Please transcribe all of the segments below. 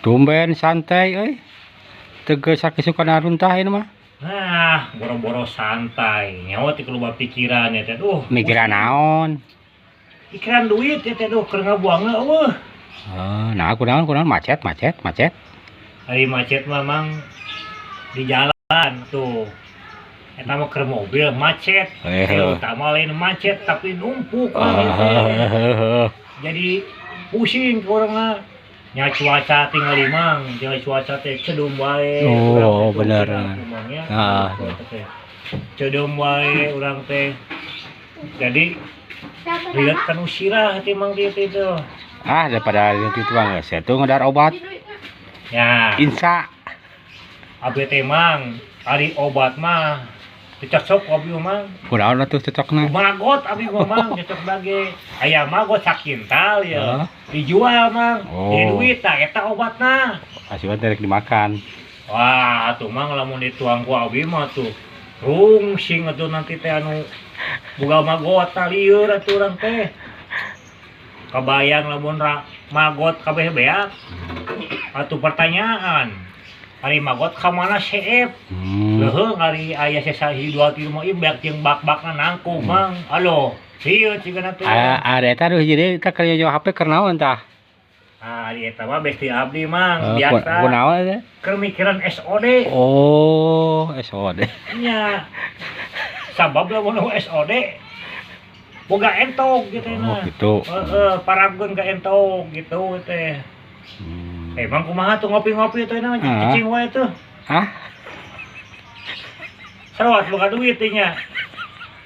Tumben santai euy. Teu geus sakisukan runtah ieu mah. Nah, boro-boro santai. Nyawa ti loba pikiran ya teh. Duh, Mikiran naon? Pikiran duit ya teh, duh, keur ngabuangna euweuh. Eh, nah kunaon kunaon macet macet macet. Ari macet mah, Mang, di jalan tuh. Eta mah keur mobil macet. Eh, utama lain macet tapi numpuk, Mang, ieu teh. Jadi pusing ke urang mah. Nya cuaca tinggal, Mang, tinggal cuaca teh cedum wae. Oh, Urang teh tuh bener. Mang ya. Ah. Cuaca teh cedum wae urang teh. Jadi lihat kan usirah hati Mang teh itu. Ah, daripada itu mah geus atuh ngedar obat Ya, insa. Abi teh, Mang, ari obat mah teu cocok abi mah. Kunaon atuh cocokna? Magot abi mah, Mang, cocok bage. Aya magot sakintal ya. Hah? Dijual, Mang. Oh. Jadi duit tah eta obatna. Asupan rek dimakan. Wah, atuh Mang, lamun dituang ku abi mah tuh rungsing atuh nanti teh anu boga magot tah lieur atuh urang teh. Kabayang lamun ra magot kabeh beak. Atuh pertanyaan, ari magot ka mana seep? Leuheung ari aya sesa hiji dua tilu mah ieu beak jeung bak-bakna nangkub, Mang. Aloh, sieun sigana teh. Ah, ada eta aduh jadi eta keur nyoba HP keur naon tah? Ah, ari eta mah besti abdi, Mang, Eh, biasa. Kunaon eta? Keur mikiran SOD. Oh, SOD. Nya. Sabab lamun SOD boga entog gitu Oh, nah. gitu. Heeh, parabkeun ka entog gitu teh. Emang kumaha tuh ngopi-ngopi tuh nah, Ah. cicing wae tuh. Ah, Sarawat boga duit teh nya.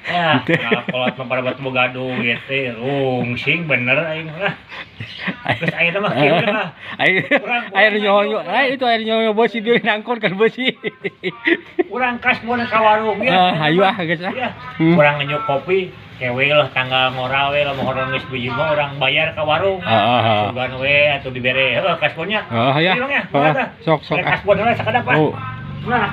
Ya, Gitu. nah, kolot mah pada batu boga duit teh, rungsing bener aing lah. Geus ayeuna mah kieu lah. Air Urang- air urang nyoyo, nanyuk. eh, itu air nyoyo beusi dia nangkon kan beusi. Urang kasbon ka warung ya. Ah, hayu ah geus ah. Ya. Hmm. Urang ngenyuk kopi, kewe lah tanggal ngora we lah, urang geus biji mah urang bayar ka warung. Ah, ah, ah. Sugan we atuh dibere heuh kasbonnya. Oh ya. Ayo, Bang, ya. Oh, Mana tah? sok sok Rek ah. kasbon heula sakadap ah. Oh. Nah.